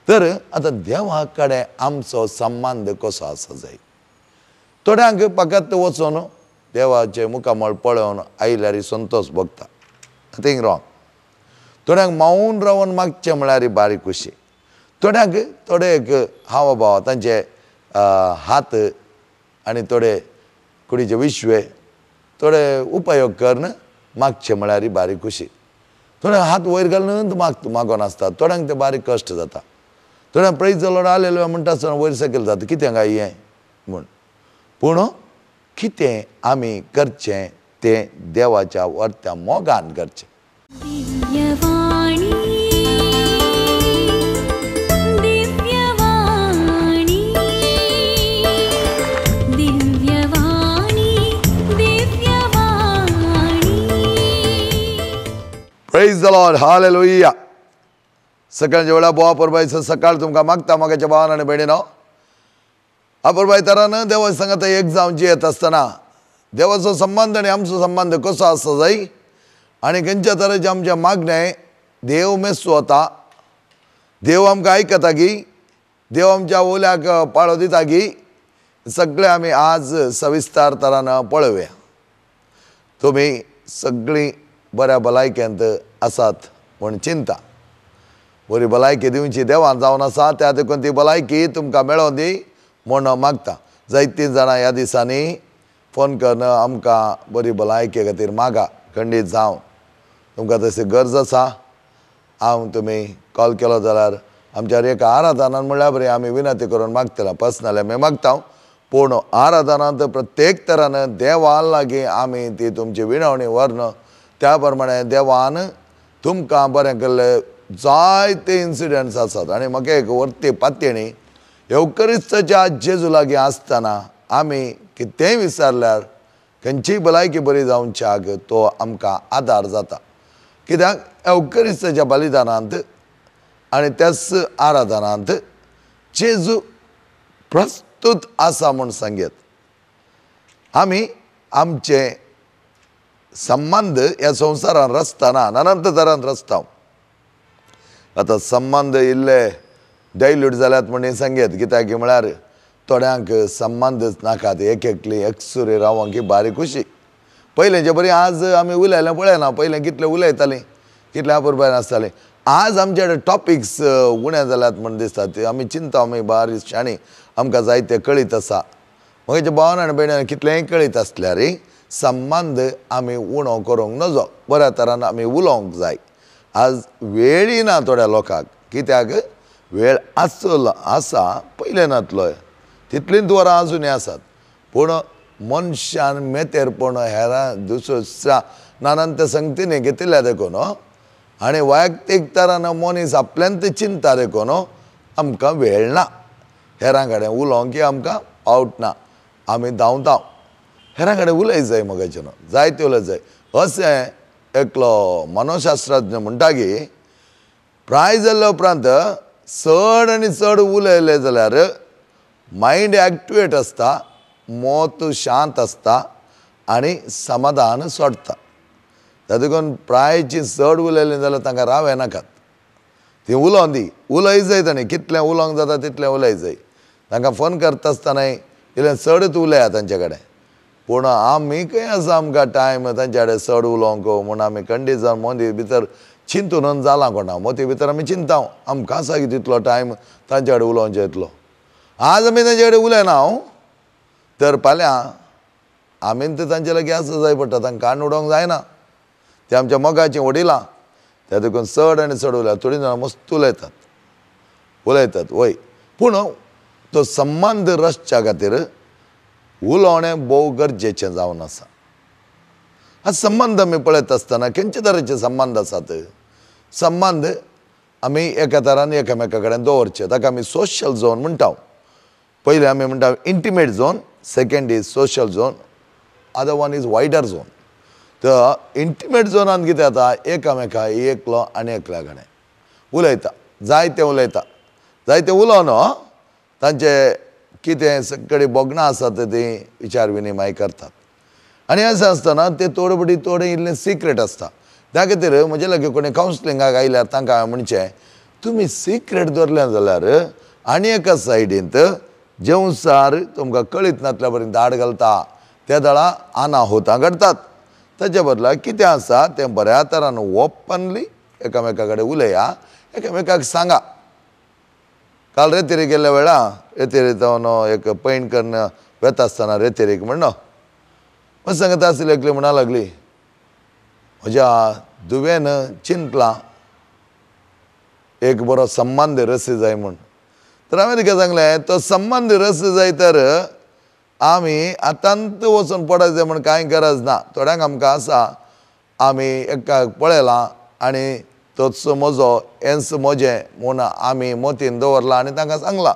तर आतां देवा कडेन आमचो संबंद कसो आसा जाय. थोड्यांक फकत वचून देवाचें मुखामळ पळोवन आयल्यार संतोश भोगता, नथींग रॉंग. थोड्यांक मावन रावन मागचें म्हळ्यार बारीक खुशी. थोड्यांक थोडे एक हाव भाव तांचे हात आनी थोडे कुडीचे विश्वे थोडे उपयोग करून मागचें म्हळ्यार बारीक खुशी. थोड्यांक हात वयर घालून मागोन आसता, थोड्यांक ते बारीक कश्ट जाता. थोड्यांक प्रेज जालो आलेलो म्हणटा आसतना वयर सकयल जाता, कितें काय हें म्हूण. पूण कितें आमी करचें तें देवाच्या वर्त्या मोगान करचें. Praise the Lord, hallelujah. सकाळच्या वेळा बोवा परबायचो सकाळ तुमकां मागता मागाच्या भावान आनी भयणीनो. अपुरबाय तरान देवा सांगाता एक जावन जियेत आसतना देवाचो संबंद आनी आमचो संबंद कसो आसता जाय आनी खंयच्या तरेचें आमचें मागणें देव मेस्सो वता, देव आमकां आयकता की, देव आमच्या उल्याक पाळो दिता की, सगळें आमी आज सविस्तार तरान पळोवया. तुमी सगळीं बऱ्या भलायकेंत आसात म्हूण चिंता. बरी भलायकी दिवची देवान जावन आसा, त्या देखून ती भलायकी तुमकां मेळोवन दी म्हूण मागता. जायतीं जाणां ह्या दिसांनी फोन करून आमकां बरी भलायके खातीर मागा. खंडीत जावन तुमकां तशी गरज आसा, हांव तुमी कॉल केलो जाल्यार आमच्या एका आराधनान म्हणल्यार बरी आमी विनंती करून मागतले. पर्सनली आमी मागता, पूण आराधनांत प्रत्येक तरान देवा लागीं आमी ती तुमची विनवणी व्हरून त्या प्रमाणे देवान तुमकां बरें केल्ले जायते इन्सिडंट्स आसात. आनी म्हाका एक वर्ती पातयेणी येवकरिस्ताच्या जेजू लागीं आसतना आमी कितेंय विचारल्यार खंयचीय भलायकी बरी जावच्याक तो आमकां आदार जाता. कित्याक येवकरिस्ताच्या बलिदानांत आनी त्याच आराधनांत जेजू प्रस्तूत आसा म्हूण सांगयत. आमी आमचे संबंद ह्या संवसारान रचतना अनंत तरान रचता. आतां संबंद इल्ले डायल्यूट जाल्यात म्हण सांगयत. कित्याक म्हळ्यार थोड्यांक संबंदच नाकात, एक एकली एकसुरी रावंक ही बारीक खुशी. पयलेंचे बरी आज आमी उलयलें पळयना, पयलें कितलें उलयतालीं, कितलें अपुरबाय आसतालीं. आज आमचे कडेन टॉपिक्स उणें जाल्यात म्हण दिसता. आमी चिंता, आमी बारीक शाणी, आमकां जायते कळीत आसा. म्हजे भावान आनी भयणीन कितलेंय कळीत आसल्यार संबंद आमी उणो करूंक नजो, बऱ्या तरान आमी उलोवंक जाय. आज वेळी ना थोड्या लोकांक, कित्याक वेळ आसलो आसा पयलें नातलो, तितलींच वरां आजुनूय आसात. पूण मनशान मेतेरपण हेरां दुसऱ्या नानांत संगतीनी घेतिल्ल्या देखून आनी वैयक्तीक तरान मनीस आपल्यान चिंता देखून आमकां वेळ ना हेरां कडेन उलोवंक की आमकां पावट ना. आमी धांवता हेरां कडेन उलय जाय, मगाचें न्हू जायते उलय जाय. अशें एकलो मनोशास्त्रज्ञ म्हणटा की प्राय जाल्ल्या उपरांत चड आनी चड उलयलें जाल्यार मायंड एक्टिवेट आसता, मत शांत आसता आनी समाधान सोडटा. देखून प्रायची चड उलयलें जाल्यार तांकां राव येनाकात, ती उलोवन दी, उलय जाय ताणें कितलें उलोवंक जाता तितलें उलय जाय. तांकां फोन करता आसतनाय इल्लें चडच उलया तांचे कडेन. पूण आमी खंय आसा आमकां टायम तांचे कडेन चड उलोवंक म्हूण आमी खंडीत जावन मोदी भितर चिंतून जालां कोणा मोती भितर आमी चिंता आमकां आसा की तितलो टायम तांचे कडेन उलोवचें इतलो. आज आमी तांचे कडेन उलयना हांव तर फाल्यां आमी तर तांचे लागीं आसा जाय पडटा, तांकां कान उडोवंक जायना. ते आमच्या मोगाचीं वडिलां, त्या देखून चड आनी चड उलयतात. थोडीं जाणां मस्त उलयतात उलयतात वय, पूण तो संबंद रचच्या खातीर उलोवणें भोव गरजेचें जावन आसा. हा संबंद आमी पळयत आसतना खंयचे तरेचे संबंद आसात, संबंद आमी एका तरान एकामेका कडेन दवरचे, ताका आमी सोशल झोन म्हणटा. पयलें आमी म्हणटा intimate zone, second is social zone, other one is wider zone. तर इंटिमेट झोनान कितें जाता, एकामेका एकलो आनी एकल्या कडेन उलयता, जायतें उलयता, जायतें उलोवन तांचे कितें सगळीं भोगणां आसात तीं विचार विनिमय करतात. आनी अशें आसतना ते थोडे फावटी थोडें इल्लें सिक्रेट आसता. त्या खातीर म्हजे लागीं कोणी कावन्सिलिंगाक आयल्यार तांकां हांवें म्हणचें, तुमी सिक्रेट दवरलें जाल्यार आनी एका सायडींत जेवसार तुमकां कळीत नातल्या बरी दाड घालता त्या दळा अनाहुतां घडटात. ताच्या बदला कितें आसा तें बऱ्या तरान ओपनली एकामेका कडेन उलया, एकामेकाक सांगा. काल रेतेरी गेल्ल्या वेळा रेतेरी जावन एक पैण करून वेता आसतना रेतेरीक म्हणलो मग सांगता आसली एकली म्हणा लागली म्हज्या दुवेन चिंतलां एक बरो संबंद रस जाय म्हूण. तर हांवें तिका सांगलें तो संबंद रस जाय तर आमी आतांत वचून पडत जाय म्हूण कांय गरज ना. थोड्यांक आमकां आसा आमी एकाक पळयलां आनी तोच म्हजो हेंच म्हजें म्हूण आमी मोतीन दवरलां आनी तांकां सांगलां.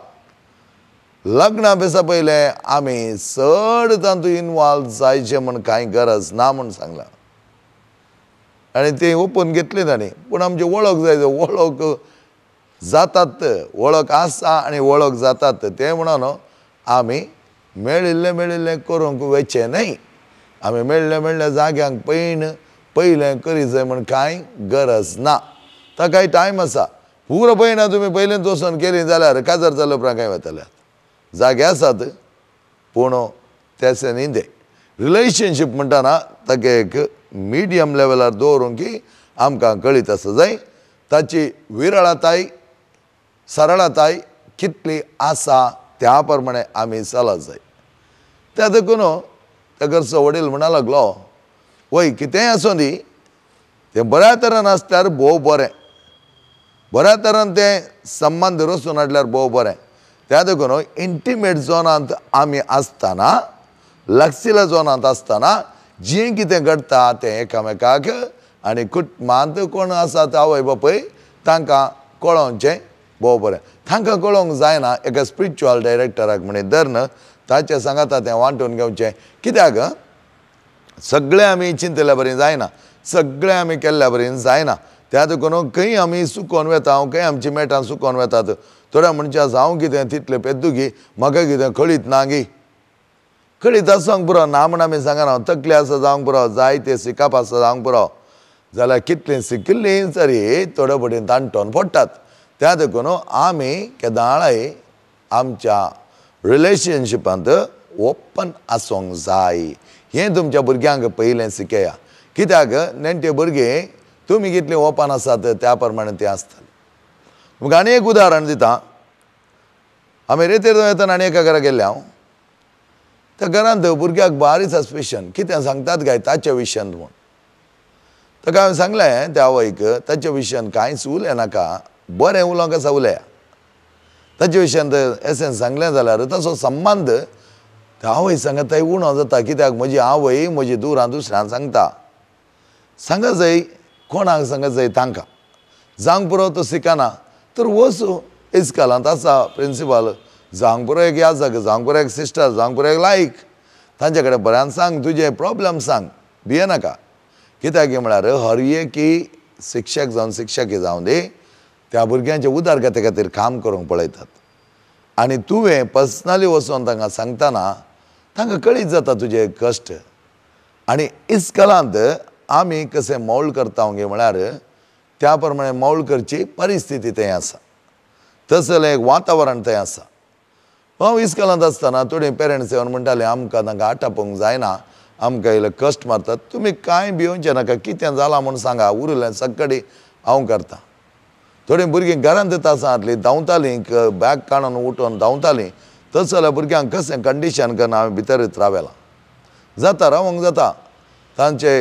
लग्ना बेसा पयलें आमी चड तातूंत इनवॉल्व जायचें म्हूण कांय गरज ना म्हूण सांगलां आनी ती ओपून घेतली तांणी. पूण आमची वळख जाय, वळख जातात, वळख आसा आनी वळख जातात तें म्हणून आमी मेळिल्लें मेळिल्लें करूंक वचचें न्हय. आमी मेळ्ळे मेळ्ळे जाग्यांक पैण पयलें करी जाय म्हूण कांय गरज ना. ताकाय टायम आसा. पुरो पयना तुमी पयलेंच वचून केली जाल्यार काजार जाल्या उपरांत कांय वतले जागे आसात पूण तेसे न्ही तें रिलेशनशीप म्हणटाना ताका एक मिडियम लेवलार दवरूंक की आमकां कळीत आसा जाय ताची विरळताय सरळताय कितली आसा त्या प्रमाणे आमी चलत जाय. त्या देखून त्या घरचो वडील म्हणा लागलो वय कितेंय आसूं दी तें बऱ्या तरान आसल्यार भोव बरें, बऱ्या तरान तें संबंद रचून हाडल्यार भोव बरें. त्या देखून इंटिमेट झोनांत आमी आसतना लागशिल्ल्या झोनांत आसतना जें कितें घडटा तें एकामेकाक आनी कुटुंबांत कोण आसा आवय बापूय तांकां कळोवचें भोव बरें. तांकां कळोवंक जायना एका स्पिरिच्युअल डायरेक्टराक म्हणी धरून ताचें सांगाता तें वांटून घेवचें. कित्याक सगळें आमी चिंतल्या बरी जायना, सगळें आमी केल्ल्या बरी जायना. त्या देखून खंय आमी सुकोन वेता, खंय आमची मेटां सुकोन वेतात. थोड्या मनशां हांव कितें तितलें पेद्दुगी म्हाका कितें कळीत ना गी, कळीत आसूंक पुरो ना म्हण आमी सांगना. तकली आसा जावंक पुरो, जाय तें शिकप आसा जावंक पुरो, जाल्यार कितलीं शिकिल्लीं तरी थोडे पटीन ताणटोन पडटात. त्या देखून आमी केदाळाय आमच्या रिलेशनशिपांत ओपन आसूंक जाय. हें तुमच्या भुरग्यांक पयलें शिकया. कित्याक नेण्टे भुरगीं तुमी कितलीं ओपन आसात त्या प्रमाणे तें आसतलें. तुमकां आनी एक उदाहरण दिता. आमी रेतेर वतना आनी एका घरा गेल्ले हांव. त्या घरांत भुरग्याक भारी सस्पिशन कितें सांगतात काय ताच्या विशयांत म्हूण. ताका हांवें सांगलें त्या आवयक ताच्या विशयान कांयच उलय नाका, बरें उलोवंक आसा उलया. ताच्या विशयांत एसेन सांगलें जाल्यार तसो संबंद त्या आवय सांगता उणो जाता. कित्याक म्हजी आवय म्हजी दुरां दुसऱ्यान सांगता, सांगा जाय कोणाक सांगा जाय तांकां जावंक पुरो तो शिकना तर वचूं इस्कॉलांत आसा प्रिंसिपल जावंक पुरो एक याजक, जावंक पुरो एक सिस्टर, जावंक पुरो एक लायक, तांचे कडेन बऱ्यान सांग तुजें प्रॉब्लम सांग, भियेनाका. कित्याक म्हळ्यार हर एकी शिक्षक जावन शिक्षकी जावं दी त्या भुरग्यांच्या उदरगती खातीर काम करूंक पळयतात. आनी तुवें पर्सनली वचून तांकां सांगतना तांकां कळीत जाता तुजे कश्ट. आनी इस्कॉलांत आमी कशें मोल करता गे म्हळ्यार त्या प्रमाणे मोल करची परिस्थिती थंय आसा, तसलें एक वातावरण थंय आसा. हांव इस्कॉलांत आसतना थोडीं पेरंट्स येवन म्हणटाले आमकां तांकां आटापूंक जायना, आमकां इल्ले कश्ट मारतात, तुमी कांय भिवचें नाका, कितें जालां म्हूण सांगा, उरिल्लें सगळी हांव करता. थोडीं भुरगीं घरांत आसलीं धांवतालीं, बॅग काडून उठून धांवतालीं. तस जाल्यार भुरग्यांक कशें कंडिशन करून हांवें भितरच रावेलां. जाता रावंक जाता, तांचे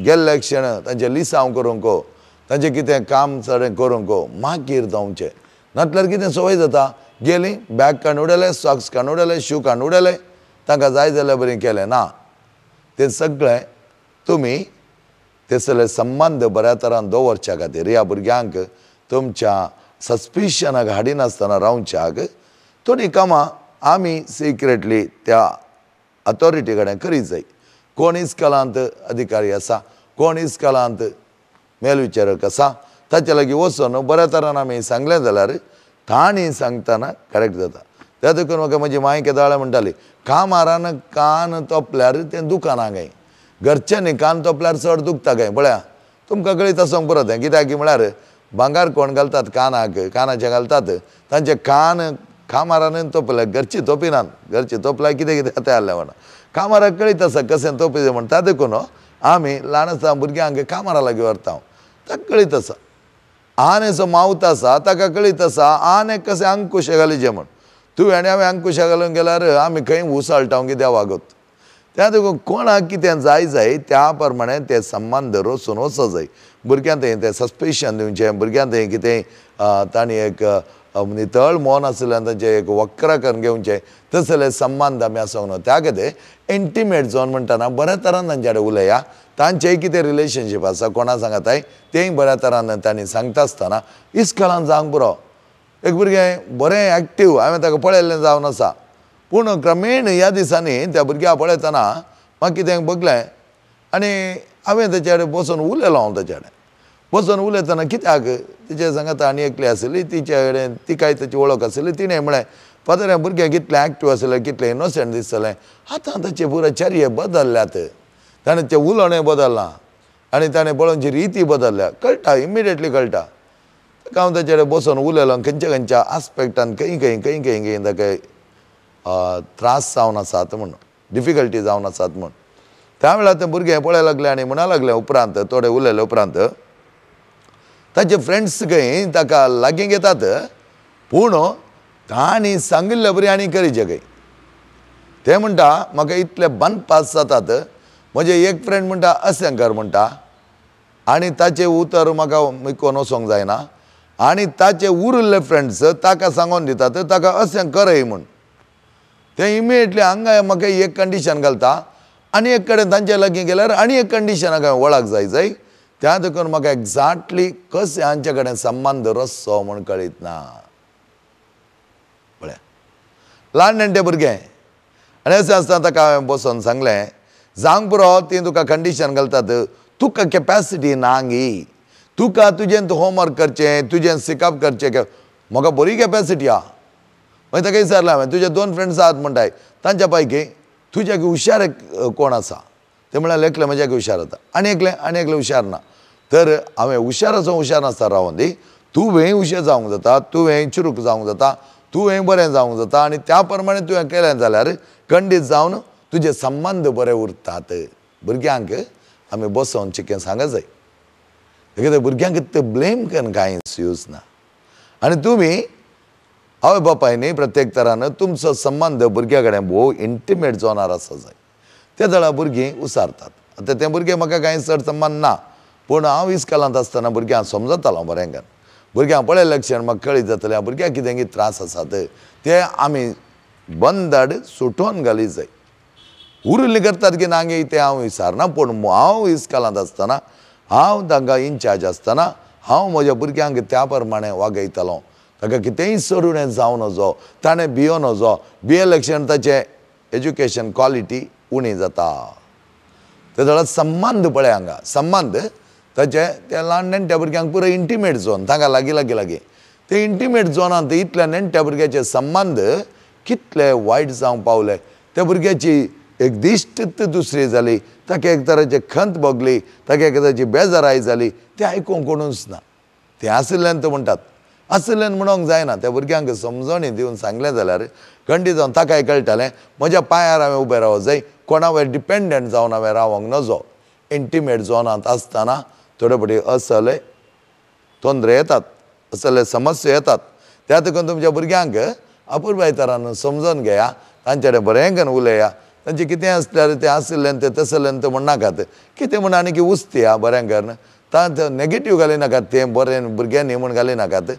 गेल्ले क्षण तांचें लिसांव करूंक, तांचें कितें काम सगळें करूंक मागीर धांवचें. नातल्यार कितें संवय जाता, गेलीं बॅग काडून उडयलें, सॉक्स काडून उडयले, शू काडून उडयले, तांकां जाय जाल्यार बरें केलें ना. तें सगळें तुमी तेसले संबंद बऱ्या तरान दवरच्या खातीर ह्या भुरग्यांक तुमच्या सस्पिशनाक हाडिनासतना रावच्याक थोडीं कामां आमी सिक्रेटली त्या अथॉरिटी कडेन करीत जाय. कोण इस्कॉलांत अधिकारी आसा, कोण इस्कॉलांत मेलविचारक आसा, ताचे लागीं वचून बऱ्या तरान आमी सांगलें जाल्यार तांणी सांगतना करेक्ट जाता. त्या देखून म्हाका म्हजी मांय केदाळ म्हणटाली कामारान कान तोपल्यार तें दुकाना काय, घरच्यांनी कान तोपल्यार चड दुखता काय. पळया तुमकां कळीत आसूंक पुरो तें. कित्याक म्हळ्यार भांगार कोण घालतात कानाक, कानाचे घालतात, तांचे कान कामारान तोपले, घरची तोपिनात, घरची तोपल्यार कितें कितें आतां आसलें म्हणून कामाराक कळीत आसा कशें तोपी म्हणटा. देखून आमी ल्हान आसतना भुरग्यांक कामारा लागीं व्हरता, ताका कळीत आसा. आनेचो मावत आसा ताका कळीत आसा आने कशें अंकुशे घालीचे म्हण. तुवें आनी हांवें अंकुशा घालून गेल्यार आमी खंय उसळटा की देवागत. त्या देखून कोणाक कितें जाय जाय त्या प्रमाणे ते संबंद रोसून वचो जाय. भुरग्यां थंय तें सस्पेशन दिवचें, भुरग्यां थंय कितें तांणी एक नितळ मन आशिल्ल्यान तांचें एक वक्र करून घेवचें, तसले संबंद आमी आसूंक न्हू. त्या खातीर इंटिमेट झोन म्हणटना बऱ्या तरान तांचे कडेन उलया, तांचेय कितें रिलेशनशीप आसा कोणा सांगताय तेंय बऱ्या तरान तांणी सांगता आसतना इस्कॉलान जावंक पुरो. एक भुरगें बरें एक्टीव हांवें ताका पळयल्लें जावन आसा, पूण क्रमेण ह्या दिसांनी त्या भुरग्याक पळयतना म्हाका कितें बगलें आनी हांवें तेचे कडेन बसून उलयलो. हांव तेचे कडेन बसून उलयतना कित्याक तिचे सांगाता आनी एकली आशिल्ली, तिचे कडेन तिकाय ताची वळख आशिल्ली. तिणें म्हळें, फादर हें भुरगें कितलें एक्टीव आशिल्लें, कितलें इनोसंट दिसतलें, आतां ताचे पुराय चर्ये बदल्ल्यात, ताणें तें उलोवणें बदल्लां आनी ताणें पळोवची रिती बदल्ल्या, कळटा इमिडिएटली कळटा. ताका हांव ताचे कडेन बसून उलयलो, खंयच्या खंयच्या आस्पेक्टान खंय खंय खंय खंय खंय ताका त्रास जावन आसात म्हूण, डिफिकल्टी जावन आसात म्हूण. त्या वेळार तें भुरगें पळय लागलें आनी म्हणा लागलें उपरांत थोडे उलयले उपरांत ताचे फ्रेंड्स खंय ताका लागीं घेतात, पूण तांणी सांगिल्ले बरी आनी करीचे खंय. ते म्हणटा म्हाका इतले बांदपास जातात, म्हजे एक फ्रेंड म्हणटा अशें कर म्हणटा आनी ताचें उतर म्हाका मिकोन वचोंक जायना, आनी ताचे उरिल्ले फ्रेंड्स ताका सांगोन दितात ताका अशें करय म्हूण. ते इमिडिएटली हांगा म्हाका एक कंडिशन घालता आनी एक कडेन तांचे लागीं गेल्यार आनी एक कंडिशनाक हांवें वळख जाय जाय. त्या देखून म्हाका एग्जॅक्टली कशें हांचे कडेन संबंद रसचो म्हूण कळीत ना. पळया ल्हान नेण्टे भुरगें आनी अशें आसतना ताका हांवें बसोन सांगलें, जावंक पुरो ती तुका कंडिशन घालतात, तुका कॅपॅसिटी ना गी, तुका तुजें होमवर्क करचें, तुजें शिकप करचें, म्हाका बरी कॅपॅसिटी आहा. मागीर ताका विचारलें हांवें, तुजे दोन फ्रेंड्स आहात म्हणटाय तांच्या पैकी तुज्याक हुशार कोण आसा? ते म्हळ्यार एकलें म्हज्याक हुशार जाता आनी एकलें आनी एकलें हुशार ना. तर हांवें हुशार आसूं हुशार नासता रावोन दी, तुवें हुशार जावंक जाता, तुवें चुरूक जावंक जाता, तुवें बरें जावंक जाता आनी त्या प्रमाणे तुवें केलें जाल्यार खंडीत जावन तुजे संबंद बरे उरतात. भुरग्यांक आमी बसोवन चिकें सांगा जाय, कित्याक भुरग्यांक ते ब्लेम करून कांय यूज ना. आनी तुमी आवय बापाय न्ही प्रत्येक तरान तुमचो संबंद भुरग्या कडेन भोव इंटिमेट जावनार आसा जाय. ते जाल्यार भुरगीं उसारतात. आतां तें भुरगें म्हाका कांय चड संबंद ना, पूण हांव इस्कॉलांत आसतना भुरग्यांक समजतालो बरें करून. भुरग्यांक पळयलें लक्षण म्हाका कळीत जातलें भुरग्यांक कितें कितें त्रास आसात ते आमी बंदड सुटोवन घाली जाय. उरिल्लीं करतात की ना गे तें हांव विचारना, पूण हांव इस्कॉलांत आसतना हांव तांकां इन्चार्ज आसतना हांव म्हज्या भुरग्यांक त्या प्रमाणे वागयतालो. ताका कितेंय चड जावं नजो, ताणें भियो नजो, भिये लक्षण ताचें एज्युकेशन क्वॉलिटी उणी जाता. ते जाल्यार संबंद पळय हांगा संबंद ताचे त्या ल्हान नेण्ट्या भुरग्यांक पुरो इंटिमेट झोन तांकां लागीं लागीं लागीं ते इंटिमेट झोनांत इतल्या नेण्ट्या भुरग्याचे संबंद कितले वायट जावंक पावले. त्या भुरग्याची एक दिश्ट दुसरी जाली, ताका एक तरेची खंत भोगली, ताका एक तरेची बेजाराय जाली, तें आयकूंक कोणूच ना. तें आशिल्ल्यान तो म्हणटात आशिल्ल्यान म्हणूंक जायना. त्या भुरग्यांक समजणी दिवन सांगलें जाल्यार खंडीत जावन ताकाय कळटालें म्हज्या पांयार हांवें उबें रावंक जाय, कोणा वयर डिपेंडंट जावन हांवें रावंक नजो. इंटिमेट झोनांत आसतना थोडे फावटी असले तोंदरे येतात, असले समस्या येतात. त्या देखून तुमच्या भुरग्यांक अपुरबाय तरान समजून घेया, तांचे कडेन बरें करून उलया. तांचें कितें आसल्यार तें आशिल्लें तें तसलें तें म्हणनाकात, कितें म्हण आनी की उस्तिया बरें करून तांत नेगेटीव घालिनाकात, तें बरें भुरग्यांनी म्हूण घालिनाकात.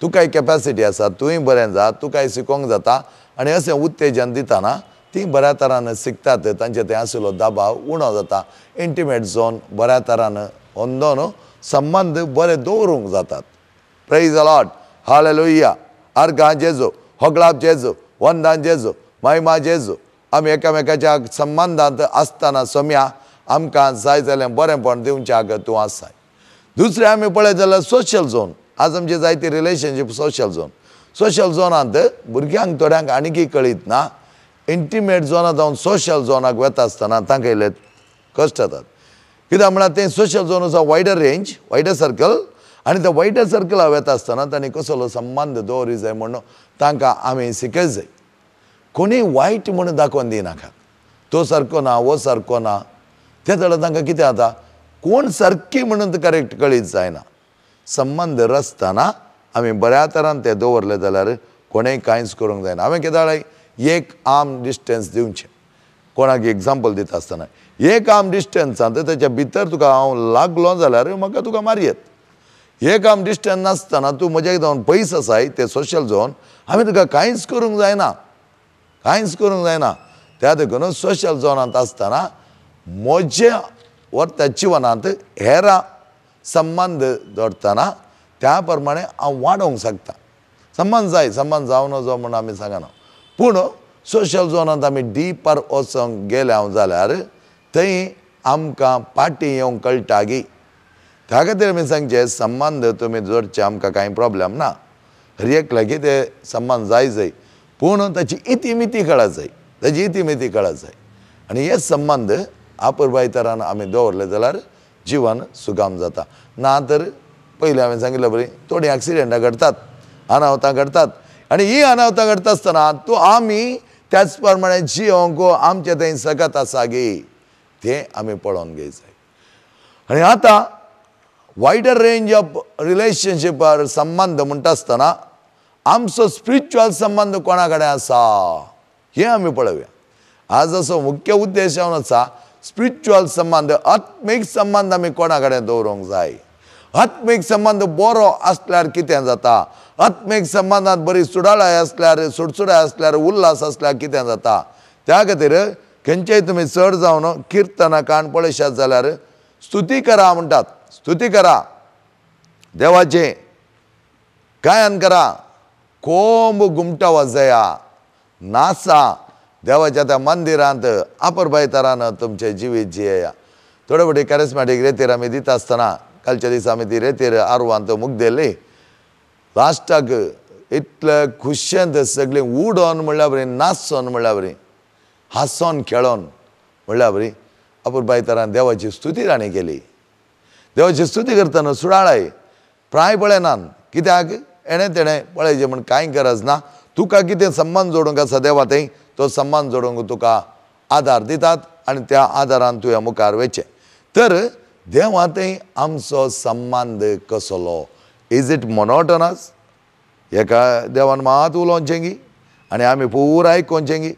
तुकाय कॅपॅसिटी आसा, तुंय बरें जा, तुकाय शिकोवंक जाता आनी अशें उत्तेजन दितना तीं बऱ्या तरान शिकतात, तांचे थंय आशिल्लो दबाव उणो जाता. इंटिमेट झोन बऱ्या तरान अंदोन संबंद बरे दवरूंक जातात. Praise the Lord, hallelujah. अर्गां जेजू, होगळाप जेजू, वंदान जेजू, महिमा जेजू. आमी एकामेकाच्या संबंदांत आसतना सोम्या आमकां जाय जाल्यार बरेंपण दिवच्याक तूं आसाय. दुसरें आमी पळयत जाल्यार सोशल झोन. आज आमची जायती रिलेशनशीप सोशल झोन. सोशल झोनांत भुरग्यांक थोड्यांक आनीकय कळीत ना. इंटिमेट झोनांत जावन सोशल झोनाक वता आसतना तांकां इल्ले कश्ट जातात. कित्याक म्हळ्यार तें सोशल झोन आसा वायडर रेंज, वायडर सर्कल आनी त्या वायटर सर्कला वता आसतना तांणी कसलो संबंद दवरी जाय म्हणून तांकां आमी शिकयत जाय. कोणीय वायट म्हणून दाखोवन दिनाका, तो सारको ना वो सारको ना, त्या जाल्यार तांकां कितें जाता, कोण सारकी म्हणून करेक्ट कळीत जायना. संबंद रचतना आमी बऱ्या तरान ते दवरले जाल्यार कोणेय कांयच करूंक जायना. हांवें केदाळाय एक आर्म डिस्टन्स दिवचें, कोणाक एग्जाम्पल दिता आसतना एक आर्म डिस्टन्सांत तेच्या भितर तुका हांव लागलो जाल्यार म्हाका तुका मारयेत. एक आर्म डिस्टन्स नासतना तूं म्हज्या जावन पयस आसाय ते सोशल झोन, हांवें तुका कांयच करूंक जायना, कांयच करूंक जायना. त्या देखून सोशल झोनांत आसतना म्हज्या वर्त्या जिवनांत हेरां संबंद दवरतना त्या प्रमाणे हांव वाडोवंक शकता. संबंद जाय, संबंद जावं नजो म्हूण आमी सांगना, पूण सोशल झोनांत आमी डीपर वचोंक गेले हांव जाल्यार थंय आमकां पाटी येवंक कळटा गी. त्या खातीर आमी सांगचें संबंद तुमी जोडचे, आमकां कांय प्रोब्लेम ना, हर एक लागीं ते संबंद जाय जाय, पूण ताची इतिमिती कळत जाय, ताची इतिमिती कळत जाय. आनी हे संबंद आपुरबाय तरान आमी दवरले जाल्यार जिवन सुगाम जाता. ना तर पयलीं हांवें सांगिल्ले बरी थोडीं एक्सिडेंटां घडटात, अनावतां घडटात, आनी ही अनावतां घडटा आसतना तूं आमी त्याच प्रमाणे जियोंक आमचें थंय सकत आसा गी तें आमी पळोवन घेय जाय. आनी आतां वायडर रेंज ऑफ रिलेशनशीपार संबंद म्हणटा आसतना आमचो स्पिरिच्युअल संबंद कोणा कडेन आसा हें आमी पळोवया. आज असो मुख्य उद्देश जावन आसा स्पिरिच्युअल संबंद, आत्मीक संबंद आमी कोणा कडेन दवरूंक जाय. आत्मीक संबंद बरो आसल्यार कितें जाता, आत्मीक संबंदांत बरी सुडाळाय आसल्यार, सुडसुडाय आसल्यार, उल्हास आसल्यार कितें जाता. त्या खातीर खंयचेय तुमी चड जावन किर्तनां काण पळयशात जाल्यार स्तुती करा म्हणटात, स्तुती करा, देवाचें गायन करा, कोंब घुमटा वाजया, नासा देवाच्या त्या मंदिरांत आपुरबाय तरान तुमचें जिवीत जियेया. थोडे फावटी कॅरिस्मॅटीक रेतीर आमी दिता आसतना कालच्या दिसा आमी ती रेतीर आरवांत मुगदेली, लास्टाक इतले खुशेंत सगळीं उडोन म्हणल्यार बरी, नाचोन म्हणल्यार बरी, हांसोन खेळोन म्हणल्यार बरी आपुरबाय तरान देवाची स्तुती ताणें केली. देवाची स्तुती करतना सुडाळाय प्राय पळयनात, कित्याक एणें तेणें पळयचें म्हण कांय गरज ना. तुका कितें संबंद जोडूंक आसा देवा थंय तो संबंद जोडूंक तुका आदार दितात आनी त्या आदारान तुवें मुखार वचचें. तर देवा थंय आमचो संबंद कसलो, is it monotonous? एका देवान मात उलोवचें गी आनी आमी पुराय आयकोवचें गी,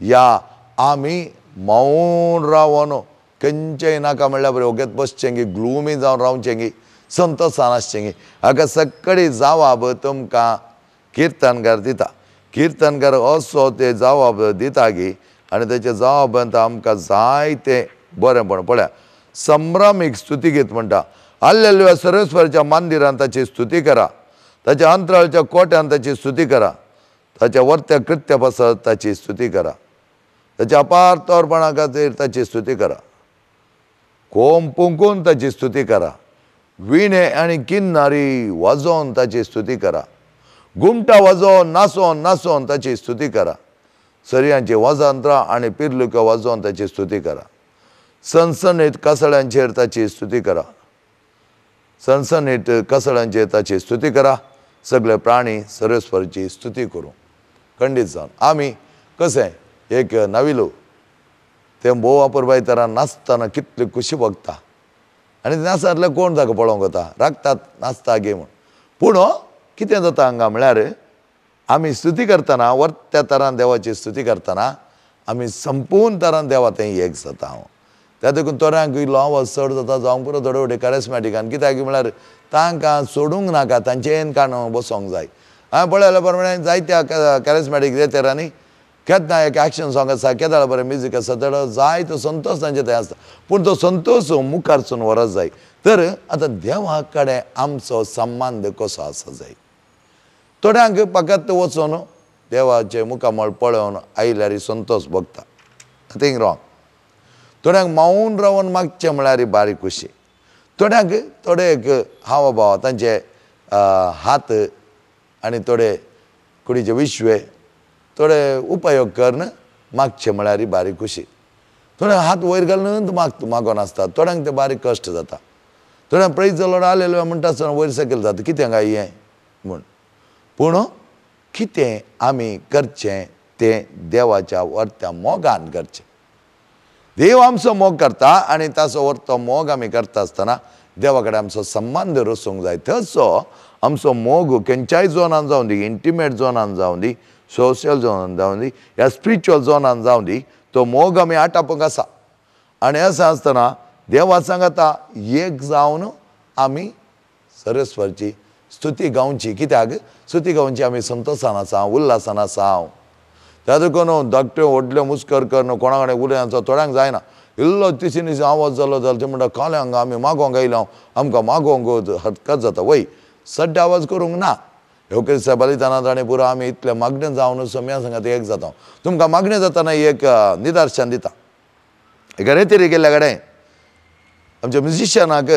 या आमी मौन रावन खंयचेय नाका म्हणल्यार बरें ओगेत बसचें गी, ग्लुमी जावन रावचें गी, संतोशान आसचें गी. हाका सगळी जवाब तुमकां किर्तनकार दिता. किर्तनकार असो ते जवाब दिता गी आनी तेच्या जवाबांत आमकां जायतें बरेंपण पळया. संभ्रमीक स्तुती गीत म्हणटा, हालेलुया, सर्वेस्पराच्या मंदिरांत ताची स्तुती करा, ताच्या अंतराळच्या कोट्यान ताची स्तुती करा, ताच्या वर्त्या कृत्या पासत ताची स्तुती करा, ताच्या अपार तोरपणा खातीर ताची स्तुती करा, कोंब पुंकून ताची स्तुती करा, विणे आनी किन्नारी वाजोवन ताची स्तुती करा, घुमटा वाजोवन नाचोवन नाचोवन ताची स्तुती करा, सरयांची वाजंत्रां आनी पिर्लुक्यो वाजोवन ताची स्तुती करा, सनसनीत कसळ्यांचेर ताची स्तुती करा, सनसनीत कसळ्यांचेर ताची स्तुती करा, सगळे प्राणी सर्वेस्पराची स्तुती करूं. खंडीत जावन आमी कशें एक नविलो तें भोव आपुरबाय तरान नाचतना कितली खुशी भोगता आनी नाचतले कोण ताका पळोवंक वता, राखतात नाचता गे म्हूण. पूण कितें जाता हांगा म्हळ्यार आमी स्तुती करतना वर्त्या तरान देवाची स्तुती करतना आमी संपूर्ण तरान देवा थंय एक जाता. हांव त्या देखून थोड्यांक इल्लो आवाज चड जाता जावंक पुरो, थोडे फावटी कॅरिस्मॅटिकान कित्याक म्हळ्यार तांकां सोडूंक नाका, तांचें कान बसोंक जाय. हांवें पळयल्या प्रमाणे जायत्या कॅरिस्मॅटीक रेतेरांनी केन्ना एक एक्शन सॉंग आसा, केदाळ बरें म्युजीक आसा, तेडो जाय तो संतोश तांचे थंय आसता, पूण तो संतोश मुखारसून व्हरत जाय. तर आतां देवा कडेन आमचो संबंद कसो आसा जाय. थोड्यांक फकत वचून देवाचें मुखामळ पळोवन आयल्यार संतोश भोगता, नथींग रॉंग. थोड्यांक मौन रावन मागचें म्हळ्यार बारीक खुशी, थोड्यांक थोडे एक हाव भाव तांचे हात आनी थोडे कुडीचे विश्वे थोडे उपयोग करून मागचें म्हळ्यार बारीक खुशी. थोडे हात वयर घालून मागोन आसता, थोड्यांक ते बारीक कश्ट जाता. थोड्यांक प्रेज the Lord hallelujah म्हणटा आसतना वयर सकयल जाता कितें काय हें म्हूण. पूण कितें आमी करचें तें देवाच्या वर्त्या मोगान करचें. देव आमचो मोग करता आनी ताचो वर्तो मोग आमी करता आसतना देवा कडेन आमचो संबंद रचूंक जाय. तसो आमचो मोग खंयच्याय झोनान जावं दी, इंटिमेट झोनान जावं दी, सोशल झोनान जावं दी, ह्या स्पिरिच्युअल झोनान जावं दी, तो मोग आमी आटापूंक आसा. आनी अशें आसतना देवा सांगता एक जावन आमी सरस्वरची स्तुती गावची. कित्याक स्तुती गावची? आमी संतोशान आसा, उल्हासान आसा. त्या देखून धाकट्यो व्हडल्यो मुस्कर करून कोणा कडेन उलयनाचो थोड्यांक जायना. इल्लो तिशी निशी आवाज जालो जाल्यार ते म्हणटा काल्यां हांगा आमी मागोंक आयल्या, आमकां मागोंक हरकत जाता. वय सड्ड आवाज करूंक ना. येवकरिस्ता बलिदानांत आनी पुरो आमी इतलें मागणें जावन सम्या सांगात एक जाता. तुमकां मागणें जातना एक निदर्शन दिता. एका रेतीर गेल्ल्या कडेन आमच्या म्युजिशियनाक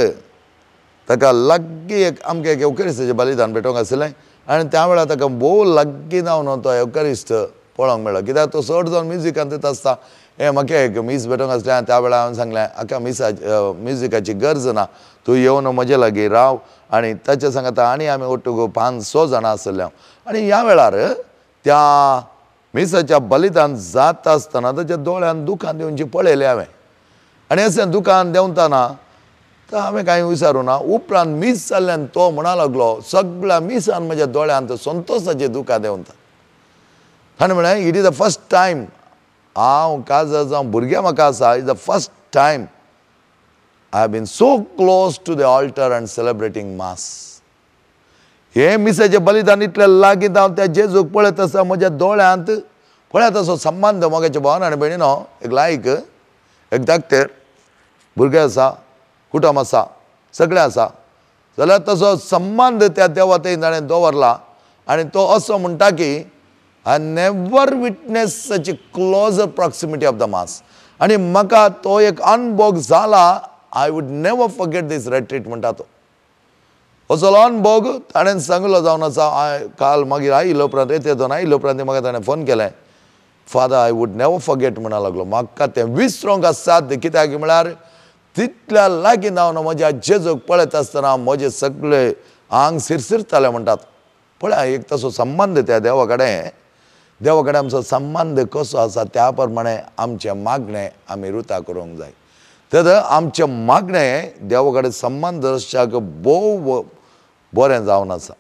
ताका लागीं एक आमकां एक येवकरिस्ताचें बलिदान भेटोवंक आशिल्लें आनी त्या वेळार ताका भोव लागीं जावन तो येवकरिस्त पळोवंक मेळ्ळो. कित्याक तो चड जावन म्युजिकांतच आसता. हें म्हाका एक मीस भेटोवंक आसलें आनी त्या वेळार हांवें सांगलें हाका मिसा म्युजिकाची गरज ना, तूं येवन म्हजे लागीं राव. आनी ताचे सांगता आनी आमी ಒಟ್ಟುಗು 5-6 जाणां आसले. आनी ह्या वेळार त्या मिसाच्या बलिदान जाता आसतना ताच्या दोळ्यान दुकान दिवची पळयलें हांवें. आनी अशें दुकान देंवतना तर हांवें कांय विचारूं ना. उपरांत मीस जाल्ल्यान तो म्हणा लागलो सगळ्या मिसान म्हज्या दोळ्यांत संतोशाचें दुकां देंवता. ताणें म्हणलें it is the first time हांव काजार जावं भुरग्यां म्हाका आसा, is the first time I have been so close to the altar and celebrating mass. हें मिसाचें बलिदान इतलें लागीं हांव त्या जेजूक पळयत आसा, म्हज्या दोळ्यांत पळयत असो संबंद मोगाच्या भावान आनी भयणीनो. एक लायक एक धाकटेर भुरगें आसा, कुटुंब आसा, सगळें आसा, जाल्यार तसो संबंद त्या देवा थंय ताणें दवरला. आनी तो असो म्हणटा की I never witness such a closer proximity of the mass. आनी म्हाका तो एक अनभोग जाला, I would never forget this retreat म्हणटा तो. असो अनभोग ताणें सांगलो जावन आसा. काल मागीर आयलो उपरांत येते आयलो उपरांत म्हाका ताणें फोन केलें, father I would never forget म्हणा लागलो. म्हाका तें विसरोंक साध्य, कित्याक म्हळ्यार तितल्या लागीं जावन म्हज्या जेजूक पळयत आसतना म्हजे सगळे आंग सिरसिरताले म्हणटात. पळय एक तसो संबंद त्या देवा कडेन, देवा कडेन आमचो संबंद कसो आसा त्या प्रमाणे आमचें मागणें आमी रुता करूंक जाय. तर आमचें मागणें देवा कडेन संबंद रस्त्याक भोव बरें जावन आसा.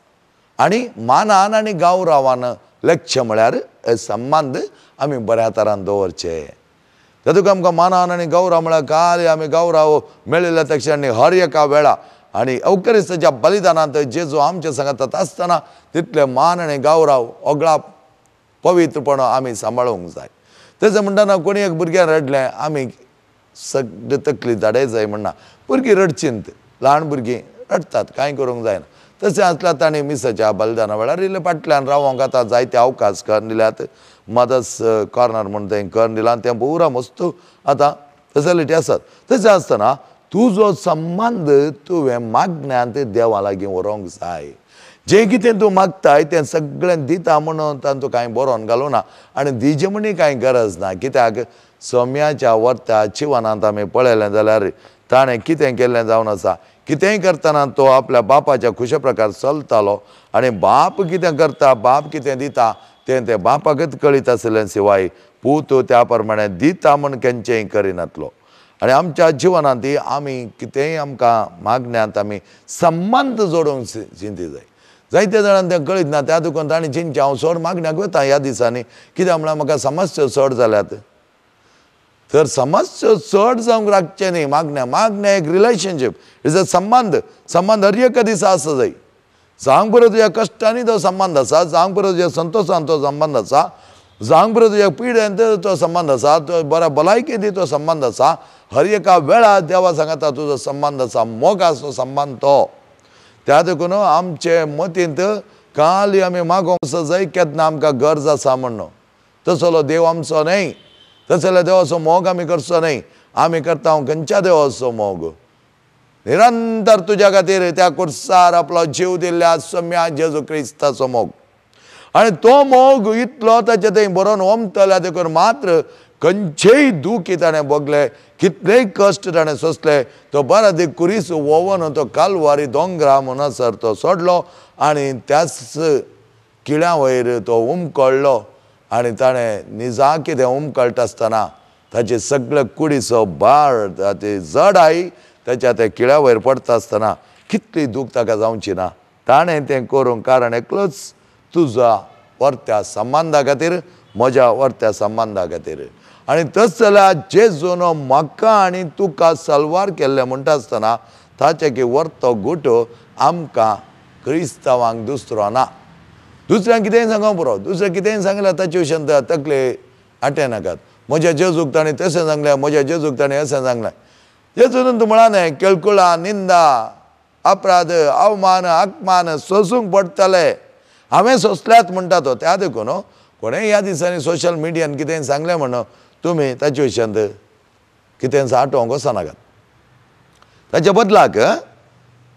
आनी मानान आनी गौरवान लक्ष म्हळ्यार संबंद आमी बऱ्या तरान दवरचे. तातूंत आमकां मानान आनी गौरव म्हळ्यार काल आमी गौरव मेळिल्ल्या तक्षणी हर एका वेळा आनी अवकरिस्ताच्या बलिदानांत जेजू आमचे सांगात आसतना तितले मान आनी गौरव ओगळाप पवित्रपण आमी सांबाळूंक जाय. तशें म्हणटना कोणी एक भुरग्यान रडलें आमी सगळे तकली धाडय जाय म्हणना. भुरगीं रडचींत, ल्हान भुरगीं रडटात, कांय करूंक जायना. तशें आसल्यार तांणी मिसाच्या बलिदाना वेळार इल्लें फाटल्यान रावोंक आतां जायते अवकाश करून दिल्यात, मदर्स कॉर्नर म्हूण तें करून दिलां, तें पुरा मस्त आतां फेसिलिटी आसात. तशें आसतना तुजो संबंद तुवें मागण्यांत देवा लागीं व्हरूंक जाय. जें कितें तूं मागताय तें सगळें दिता म्हणून तांचो कांय बरोवन घालूं ना आनी दिजें म्हणून कांय गरज ना. कित्याक सोम्याच्या वर्ता जिवनांत आमी पळयलें जाल्यार ताणें कितें केल्लें जावन आसा. कितेंय करतना तो आपल्या बापाच्या खुशे प्रकार चलतालो आनी बाप कितें करता, बाप कितें दिता तें तें बापाकच कळीत आशिल्लें शिवाय पूत त्या प्रमाणे दिता म्हूण केन्नाय करिनातलो. आनी आमच्या जिवनांत आमी कितेंय आमकां मागण्यांत आमी संबंद जोडूंक चिंती जाय. जायते जाणांक तें कळीत ना, त्या देखून तांणी चिंतचें हांव चड मागण्याक वता ह्या दिसांनी, कित्याक म्हळ्यार म्हाका समस्या चड जाल्यात. तर समस्या चड जावंक राखचें न्ही. मागण्या मागण्या एक रिलेशनशीप is a संबंद, संबंद हर एका दिसा आसा जाय. जावंक बरो तुज्या कश्टांनी तो संबंद आसा, जावंक बरो तुज्या संतोशान तो संबंद आसा, जावंक बरो तुज्या पिडेन तो संबंद आसा, तो बऱ्या भलायकेंत तो संबंद आसा. हर एका वेळार देवा सांगता तुजो संबंद आसा, मोगाचो संबंद तो. त्या देखून आमचे मतींत काल आमी मागोवंक जाय केन्ना आमकां गरज आसा म्हणून. तसलो देव आमचो न्हय, तसलो देवाचो मोग आमी करचो न्हय. आमी करता खंयच्या देवाचो मोग? निरंतर तुज्या खातीर त्या कुर्सार आपलो जीव दिल्ल्या सम्या जेजू क्रिस्ताचो मोग. आनी तो मोग इतलो ताचे थंय बरोवन ओमतल्या देखून मात्र खंयचेय दुखी ताणें भोगले, कितलेय कश्ट ताणें सोंसले, तो बारादीक कुरीस वोवन तो कालवारी दोंगरा म्हणसर तो सोडलो आनी त्याच किळ्या वयर तो उमकळ्ळो आनी ताणें निजा कितें उमकळटा आसतना ताचे सगळे कुडीचो भार, ताची जडाय ताच्या त्या किळ्या वयर पडटा आसतना कितली दूख ताका जावची ना. ताणें तें करूंक कारण एकलोच, तुज्या वर्त्या संबंदा खातीर, म्हज्या वर्त्या संबंदा खातीर. आनी तस जाल्यार जेजून म्हाका आनी तुका सलवार केल्लें म्हणटा आसतना ताचे की वर्तो गुट आमकां क्रिस्तांवांक दुसरो ना. दुसऱ्यांक कितेंय सांगूंक पुरो, दुसरें कितेंय सांगल्यार ताचे विशयान तकले आटे नाकात. म्हज्या जेजूक ताणें तशें सांगलें, म्हज्या जेजूक ताणें अशें सांगलें. जेजून तूं म्हळां न्हय, केळकुळां, निंदा, अपराध, अवमान, अपमान सोंसूंक पडटले, हांवें सोंसल्यात म्हणटा तो. त्या देखून कोणें ह्या दिसांनी सोशल मिडियान कितेंय सांगलें म्हण तुमी ताचे विशयांत कितें आठोवंक वचनाकात. ताच्या बदलाक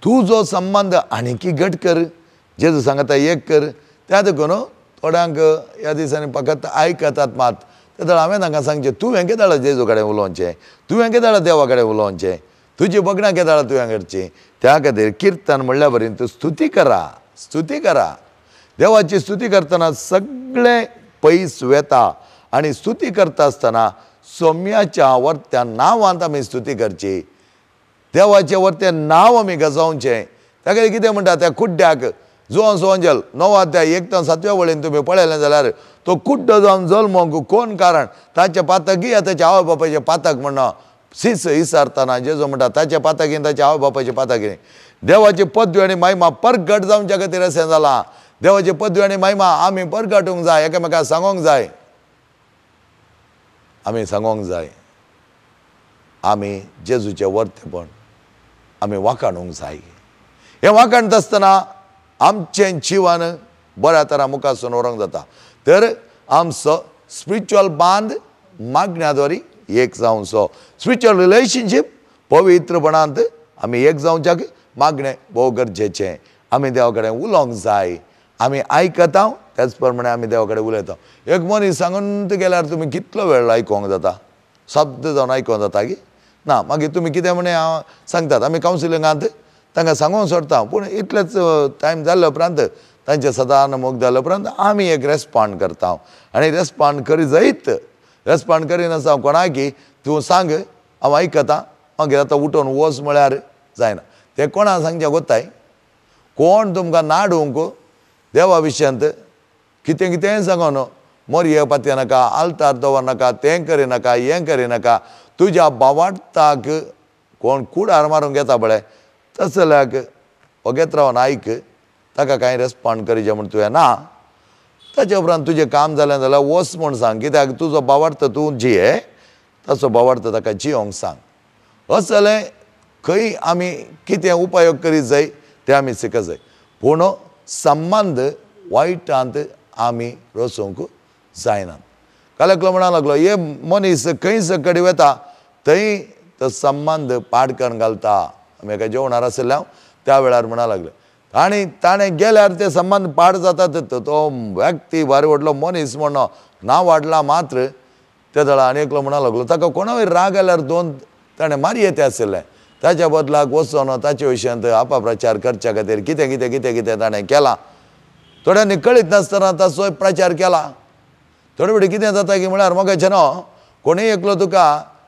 तुजो संबंद आनीकी घट कर, जेजू सांगता एक कर. त्या देखून थोड्यांक ह्या दिसांनी फकत आयकतात मात, तेदळ हांवें तांकां सांगचें, तुवें केदाळा जेजू कडेन उलोवचें, तुवें केदाळा देवा कडेन उलोवचें, तुजी बगणां केदाळा तुवें करची. त्या खातीर किर्तन म्हणल्या बरी तूं स्तुती करा, स्तुती करा. देवाची स्तुती करतना सगळें पयस वेता आनी स्तुती करता आसतना सोम्याच्या वर्त्या नांवांत आमी स्तुती करची, देवाचें वर्तें नांव आमी गजावचें. ताका कितें म्हणटा त्या कुड्ड्याक, जुवान सोंजल 9 अध्याय 1 ते 7 वळीन तुमी पळयलें जाल्यार तो कुड्डो जावन जल्मोंक कोण कारण, ताचें पातकी या ताच्या आवय बापायचें पातक म्हण सीस इसारतना जेजू म्हणटा ताचें पातकी ताच्या आवय बापायचें पातकी. देवाची पदवी आनी महिमा परगट जावच्या खातीर अशें जालां. देवाची पदवी आनी महिमा आमी परगटूंक जाय, एकामेकाक सांगोंक जाय, आमी सांगोंक जाय, आमी जेजूचें वर्तेपण आमी वाखाणूंक जाय. हें वाखाणता आसतना आमचें जिवन बऱ्या तरा मुखासून व्हरूंक जाता. तर आमचो स्पिरिच्युअल बांद मागण्या द्वारी एक जावचो, स्पिरिच्युअल रिलेशनशीप पवित्रपणांत आमी एक जावच्याक मागणें भोव गरजेचें. आमी देवा कडेन उलोवंक जाय, आमी आयकता त्याच प्रमाणे आमी देवा कडेन उलयता. एक मनीस सांगून गेल्यार तुमी कितलो वेळ आयकोंक जाता, शब्द जावन आयकोंक जाता की ना. मागीर तुमी कितें म्हणे हांव सांगतात, आमी कावन्सिलिंगांत तांकां सांगूंक सोडटा, पूण इतलेच टायम जाल्ले उपरांत तांचे सदान मोग जाले उपरांत आमी एक रेस्पोंड करता. आनी रेस्पोंड करी जायत, रेस्पोंड करिनासतना कोणाकी तूं सांग हांव आयकता, मागीर आतां उठोवन वच म्हळ्यार जायना. तें कोणा सांगचें गोताय, कोण तुमकां नाडूंक देवा विशयांत कितें कितेंय सांगून मोरये पातये नाका, आल्तार दवर नाका, तें करिनाका, हें करिनाका, तुज्या बावाडताक कोण कुडार मारूंक येता पळय तस जाल्यार वगेत रावन आयक, ताका कांय रेस्पोंड करिचें म्हूण तुवें ना. ताचे उपरांत तुजें काम जालें जाल्यार वच म्हूण सांग, कित्याक तुजो बावार्थ तूं जिये ताचो बावार्थ ताका जियोंक सांग. अशें जालें खंय आमी कितें उपयोग करीत जाय तें आमी शिकत जाय, पूण संबंद वायटांत आमी रचूंक जायना. काल एकलो म्हणा लागलो, हे मनीस खंय सकडी वता थंय तो संबंद पाड करून घालता. आमी एका जेवणार आशिल्ले त्या वेळार म्हणा लागले, आनी ताणें गेल्यार ते संबंद पाड जातात. तो व्यक्ती भारी व्हडलो मनीस म्हण ना वाडला मात्र ते दळा. आनी एकलो म्हणा लागलो, ताका कोणाय राग आल्यार दोन ताणें मारये ते आशिल्लें, ताच्या बदलाक वचोन ताचे विशयांत अपप्रचार करच्या खातीर कितें कितें कितें कितें ताणें केलां. थोड्यांनी कळीत नासतना ताचोय प्रचार केला. थोडे फावटी कितें जाता की म्हळ्यार मोगाचें न्हू, कोणूय एकलो तुका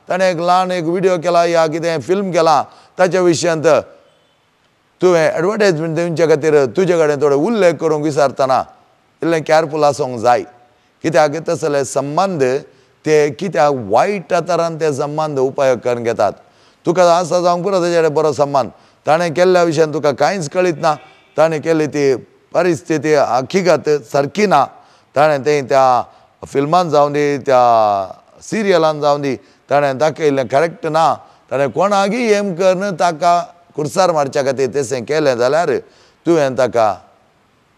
ताणें एक ल्हान एक विडियो केला या कितें फिल्म केला ताच्या विशयांत तुवें एडवर्टायजमेंट दिवच्या खातीर तुजे कडेन थोडे उल्लेख करूंक विसरतना इल्लें कॅरफूल आसूंक जाय. कित्याक तसले संबंद ते कित्याक वायट तरान ते संबंद उपयोग करून घेतात. तुका आसा जावंक पुरो ताचे कडेन बरो संबंद, ताणें केल्ल्या विशयान तुका कांयच कळीत ना, ताणें केल्ली ती परिस्थिती हकीकत सारकी ना, ताणें तें त्या फिल्मान जावं दी त्या सिरियलान जावं दी ताणें दाखयल्लें करेक्ट ना, ताणें कोणाकय एम करून ताका कुर्सार मारच्या खातीर तशें केलें जाल्यार तुवें ताका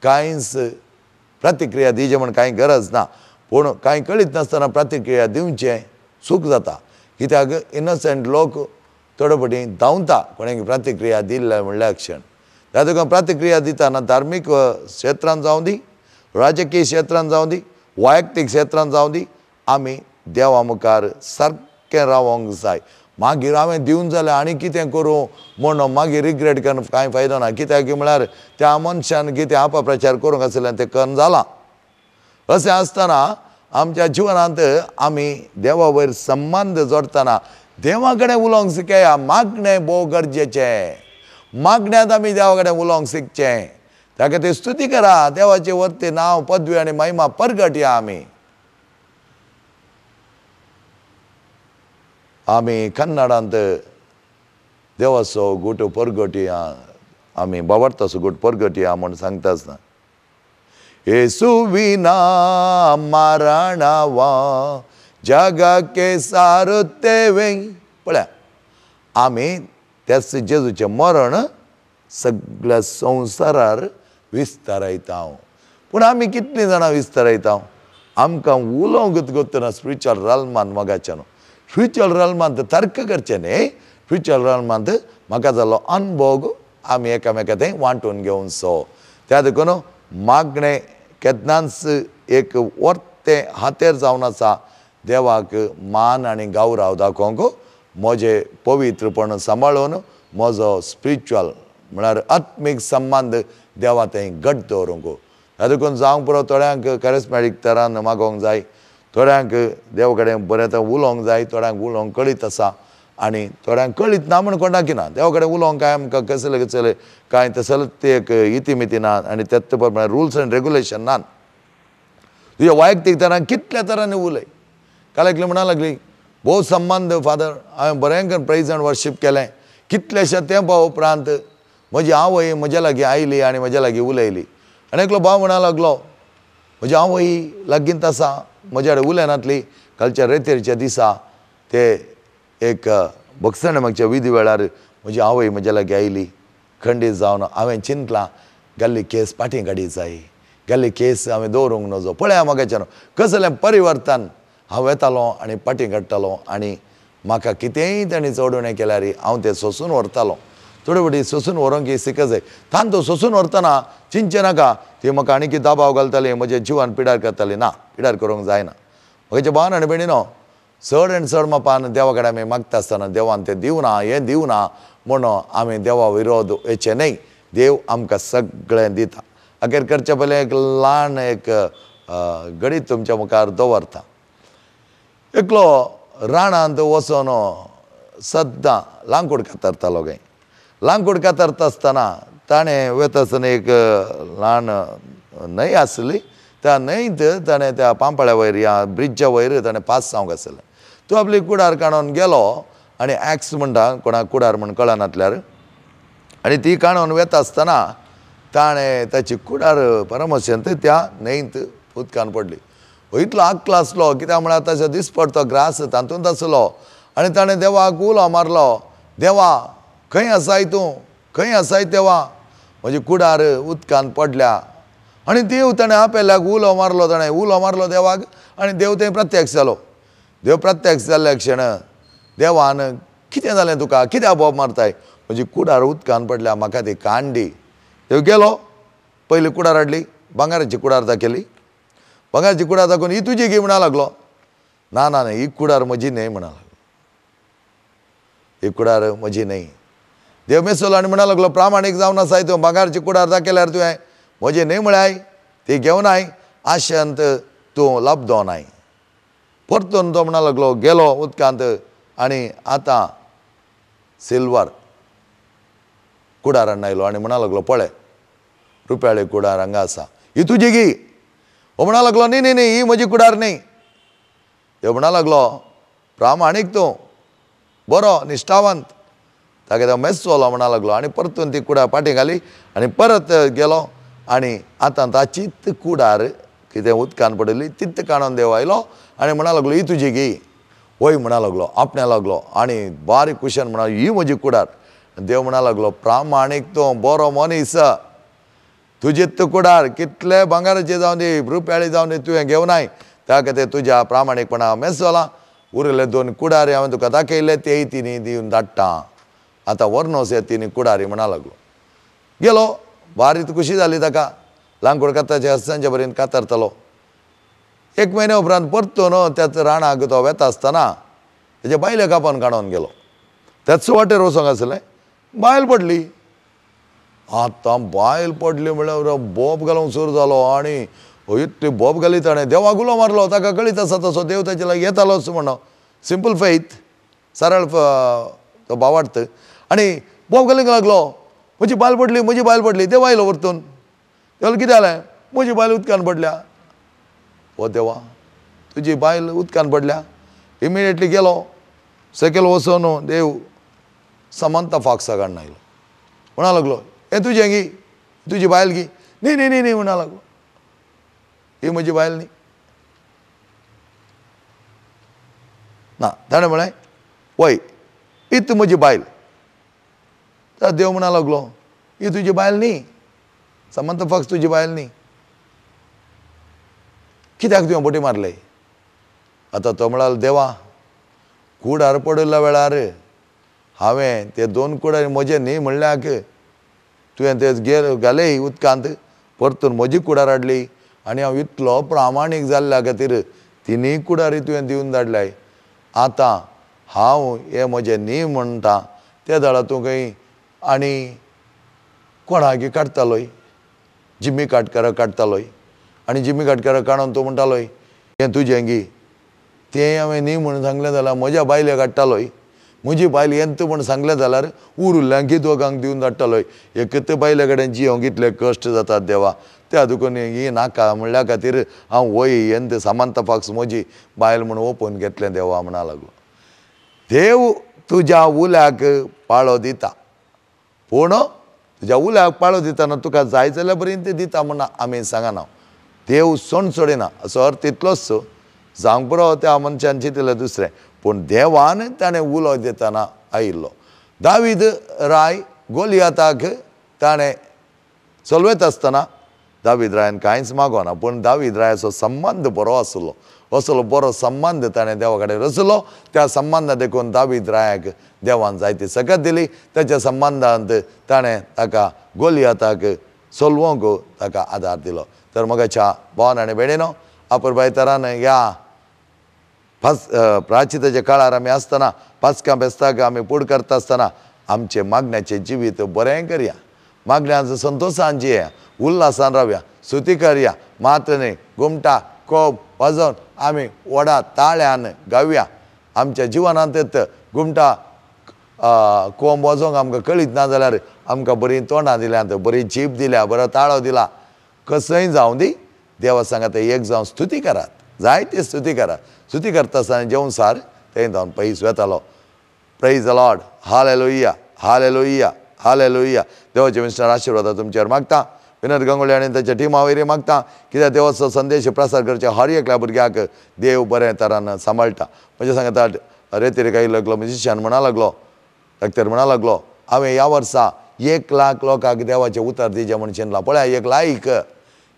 कांयच प्रतिक्रिया दिवची म्हूण कांय गरज ना. पूण कांय कळीत नासतना प्रतिक्रिया दिवचें चूक जाता, कित्याक इनोसंट लोक थोडे फावटी धांवता कोणें प्रतिक्रिया दिल्ल्या म्हणल्यार क्षण. त्या तुका प्रतिक्रिया दितना धार्मीक क्षेत्रान जावं दी, राजकीय क्षेत्रान जावं दी, वैयक्तीक क्षेत्रान जावं दी, आमी देवा मुखार सारकें रावोंक जाय. मागीर हांवें दिवन जाल्यार आनी कितें करूं म्हणून मागीर रिग्रेट करून कांय फायदो ना. कित्याक म्हळ्यार त्या मनशान कितें अपप्रचार करूंक आसलें तें करून जालां. अशें आसतना आमच्या जिवनांत आमी देवा वयर संबंद जोडटना देवा कडेन उलोवंक शिकया. मागणें भोव गरजेचें. मागण्यांत आमी देवा कडेन उलोवंक शिकचें. ताका ते स्तुती करा, देवाचे वरते नांव पदवी आनी महिमा परगटया. आमी आमी कन्नडांत देवाचो गुट परगटया, आमी बाबार्थाचो गुट परगटया म्हूण सांगता आसतना येसुविना मारणावा जगाके सारतेवे. पळया आमी त्याच जेजूचें मरण सगळ्या संवसारार विस्तारायता. पूण आमी कितलीं जाणां विस्तारायता? आमकां उलोवंक गोतना स्पिरिच्युअल रल्मान मोगाच्यान स्पिरिच्युअल रल्मांत तर्क करचें न्ही. स्पिरिच्युअल रल्मांत म्हाका जाल्लो अनभोग आमी एकामेका थंय वांटून घेवचो. त्या देखून मागणें केन्नाच एक वर्तें हातेर जावन आसा. देवाक मान आनी गौरव दाखोवंक म्हजें पवित्रपण सांबाळून म्हजो स्पिरिच्युअल म्हळ्यार आत्मीक संबंद देवा थंय घट दवरूंक. ह्या देखून जावंक पुरो थोड्यांक कॅरिस्मॅटीक तरान मागोवंक जाय, थोड्यांक देवा कडेन बरें तर उलोवंक जाय, थोड्यांक उलोवंक कळीत आसा आनी थोड्यांक कळीत ना म्हूण कोणाक ना. देवा कडेन उलोवंक कांय आमकां कसले कसले कांय तसलें ते एक इतिमिती ना आनी तेच प्रमाणे रुल्स एंड रेगुलेशन ना. तुज्या वैयक्तीक तरान कितल्या तरांनी उलय. काल एकली म्हणा लागली भोव संबंद फादर हांवें बरें करून प्रेज एंड वर्शीप केलें. कितल्याश्या तेंपा उपरांत म्हजी आवय म्हज्या लागीं आयली आनी म्हज्या लागीं उलयली. आनी एकलो भाव म्हणा लागलो म्हजी आवय लागींत आसा, म्हज्या कडेन उलयनातली. कालच्या रेतेरच्या दिसा ते एक भक्षण मागच्या विधी वेळार म्हजी आवय म्हज्या लागीं आयली. खंडीत जावन हांवें चिंतलां गेल्ली केस फाटीं काडी जाय, गेल्ली केस हांवें दवरूंक नजो. पळया म्हाकाच्यान कसलें परिवर्तन. हांव वेतालो आनी फाटीं काडटालो आनी म्हाका कितेंय तांणी चड उणें केल्यार हांव तें सोंसून व्हरतालो. थोडे फावटी सोंसून व्हरूंक शिकत जाय. तांतो सोंसून व्हरतना चिंतचें नाका ती म्हाका आनी कितें दबाव घालताली, म्हजें जिवान पिडार करताली. ना, पिडार करूंक जायना. म्हज्या भावान आनी भयणीनो चड आनी चड मापान देवा कडेन आमी मागता आसतना देवान तें दिवना हें दिवना म्हणून आमी देवा विरोध येचें न्हय. देव आमकां सगळें दिता. अखेर करचे पयलें एक ल्हान एक घडीत तुमच्या मुखार दवरता. एकलो रानांत वचून सद्दां लांकूड कातरतालो काय. लांकूड कातरता आसतना ताणें वता आसतना एक ल्हान न्हंय आसली. त्या न्हंयत ताणें त्या पांपाळ्या वयर ह्या ब्रिजा वयर ताणें पास जावंक आसलें. तो आपली कुडार काडून गेलो आनी एक्स म्हणटा कोणाक कुडार म्हूण कळनातल्यार, आनी ती काडून वता आसतना ताणें ताची कुडार परमशंत त्या न्हंयत उदकान पडली. इतलो आकलो आसलो कित्याक म्हळ्यार ताचो दिसपडतो ग्रास तातूंत आसलो. आनी ताणें देवाक उलो मारलो, देवा खंय आसाय तूं, खंय आसाय देवा, म्हजी कुडार उदकान पडल्या. आनी देव ताणें आपल्याक उलो मारलो, ताणें उलो मारलो देवाक आनी देव थंय प्रत्यक्ष जालो. देव प्रत्यक्ष जाल्ल्या क्षण देवान कितें जालें तुका, कित्याक बोब मारताय, म्हजी कुडार उदकान पडल्या, म्हाका ती कांडी. देव गेलो, पयली कुडार हाडली, भांगराची कुडार दाखयली. भांगराची कुडार दाखोवन ही तुजी गी म्हणा लागलो. ना ना ही कुडार म्हजी न्हय म्हणा लागलो, ही कुडार म्हजी न्हय. देव मेसलो आनी म्हणा लागलो प्रामाणीक जावन आसाय तूं, भांगराची कुडार दाखयल्यार तुवें म्हजी न्हय म्हळ्याय ती घेवनाय, आशंत तूं लब्दो नाय. परतून तो म्हणा लागलो गेलो उदकांत आनी आतां सिल्वर कुडारान आयलो आनी म्हणा लागलो पळय रुपयाळे कुडार हांगा आसा, ही तुजी गी. हो म्हणा लागलो न्ही न्ही न्ही ही म्हजी कुडार न्ही. देव म्हणा लागलो प्रामाणीक तूं, बरो निश्ठावंत. ताका तो मेसलो म्हणा लागलो आनी परतून ती कुडार फाटीं घाली आनी परत गेलो आनी आतां ताचीच कुडार कितें उदकान पडिल्ली तित काडून देव आयलो आनी म्हणा लागलो ही तुजी गी. वय म्हणा लागलो, आपण्या लागलो आनी बारीक कुशन म्हणा ही म्हजी कुडार. देव म्हणा लागलो प्रामाणीक तूं, बरो मनीस, तुजीच कुडार कितले भांगराचे जावन दी रुपयाळे जावन दी तुवें घेवनाय, त्या खातीर तुज्या प्रामाणीकपणा मेसला. उरिल्ले दोन कुडारी हांवें तुका दाखयले तेय तिनी दिवन धाडटा, आतां व्हरनोस हे तिनी कुडारी म्हणा लागलो. गेलो, बारीक खुशी जाली ताका, लांकूड कातरचे हस्तांच्या बरेन कातरतालो. एक म्हयन्या उपरांत परतून त्याच राणाक तो वेता आसतना तेजे बायलेक आपोवन काडून गेलो. त्याच वाटेर वचोंक आसलें, बायल पडली. आतां बायल पडली म्हणल्यार बोब घालूंक सुरू जालो आनी इतली बोब घाली ताणें देवाक उलो मारलो. ताका कळीत आसा तसो देव ताचे लागीं येतालोच म्हणून. सिंपल फेथ, सरळ तो भावार्थ. आनी बोब घालूंक लागलो, म्हजी बायल पडली, म्हजी बायल पडली. देव आयलो परतून. देवान कितें जालें? म्हजी बायल उदकान पडल्या. ओ देवा, तुजी बायल उदकान पडल्या. इमिडिएटली गेलो सकयल वचून देव समंता फॉक्सा काडून आयलो. म्हणा लागलो, हें तुजें गी, तुजी बायल गी? न्ही न्ही न्ही न्ही म्हणा लागलो, ही म्हजी बायल न्ही. ना, ताणें म्हळें वय ही म्हजी बायल. तर देव म्हणा लागलो, ही तुजी बायल न्ही, समंता फॉक्स तुजी बायल न्ही, कित्याक तुवें बोटी मारले? आतां तो म्हणालो, देवा, कुडार पडिल्ल्या वेळार हांवें ते दोन कुडार म्हजे न्ही म्हणल्याक तुवें ते घाले उदकांत, परतून म्हजी कुडार हाडली आनी हांव इतलो प्रामाणीक जाल्ल्या खातीर तिनूय कुडारी तुवें दिवन धाडल्याय. आतां हांव हें म्हजें न्ही म्हणटा ते दाडा तूं खंय आनी कोणाक काडटालोय, जिम्मी काटकाराक काडटालोय. आनी जिम्मी काटकाराक काडून तूं म्हणटालोय हें तुजें गी, तें हांवें न्ही म्हणून सांगलें जाल्यार म्हज्या बायलेक काडटालोय, म्हजी बायल येंत म्हूण सांगलें जाल्यार उरुल्ल्यांकी दोगांक दिवन धाडटालोय. एकच बायले कडेन जियोंक इतले कश्ट जातात देवा, त्या देखून ही नाका म्हणल्या खातीर हांव वय येंत सामंता फॉक्स म्हजी बायल म्हूण ओपून घेतलें देवा म्हणा लागलो. देव तुज्या उल्याक पाळो दिता, पूण तुज्या उल्याक पाळो दितना तुका जाय जाल्यार पर्यंत दिता म्हूण आमी सांगना. देव सोणसोडिना असो अर्थ इतलोच जावंक पुरो त्या मनशान चिंतलें दुसरें, पूण देवान ताणें उलो दितना आयिल्लो. दावीद राय गोलियाताक ताणें चलयत आसतना दावीद रायान कांयच मागोना, पूण दावीद रायाचो संबंद बरो आसलो. असलो बरो संबंद ताणें देवा कडेन रचलो. त्या संबंदा देखून दावीद रायाक देवान जायती सकत दिली. ताच्या संबंदांत ताणें ताका गोलियाताक चलोवंक ताका आदार दिलो. तर मगाच्या भावान आनी भयणीनो, आपुरबाय तरान ह्या प्राचिताच्या काळार आमी आसतना पास्कां बेस्ताक आमी पूड करता आसतना आमचें मागण्याचें जिवीत बरें करया, मागण्याचो संतोशान जिया, उल्हासान रावया, स्तुती करया. मात्र न्ही घुमटा कोप वाजोवन आमी व्हडा ताळ्यान गावया. आमच्या जिवनांत घुमटा कोंब वाजोवंक आमकां कळीत ना जाल्यार आमकां बरीं तोंडां दिल्यांत, बरी जीब दिल्या, बरो ताळो दिला. कसंय जावं दी, देवा सांगात एक जावन स्तुती करात, जायती स्तुती करात. स्तुती करता आसतना जेवण सार तें जावन पयस वेतालो. Praise the Lord, hallelujah, hallelujah, hallelujah. देवाचे मिस्टर आशिर्वाद तुमचेर मागता. विनोद गंगोली आनी ताच्या टिमा वयरी मागता, कित्याक देवाचो संदेश प्रसार करचे हर एकल्या भुरग्याक देव बरें तरान सांबाळटा. म्हज्या सांगता रेतीर काही लागलो म्युजिशियन म्हणा लागलो, डॉक्टर म्हणा लागलो, हांवें ह्या वर्सा 1 लाख लोकांक देवाचें उतर दिवचें म्हूण चिंतलां. पळया, एक लायक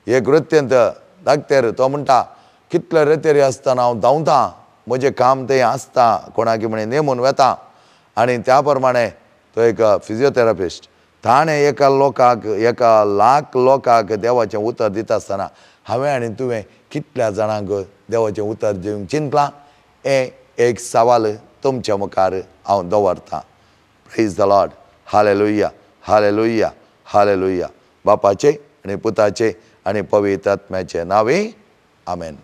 एक वृत्तेंत डॉक्टर तो म्हणटा, कितले रेतेरी आसतना हांव धांवता, म्हजें काम तें आसता, कोणाक म्हणे नेमून वेता. आनी त्या प्रमाणे तो एक फिजियोथेरपिस्ट, ताणें एका लोकांक 1 लाख लोकांक देवाचें उतर दिता आसतना हांवें आनी तुवें कितल्या जाणांक देवाचें उतर दिवंक चिंतलां हें एक सवाल तुमच्या मुखार हांव दवरतां. Praise the Lord, hallelujah, hallelujah, hallelujah. बापाचे आनी पुताचे आनी पवित्र आत्म्याचे नांवे, आमेन.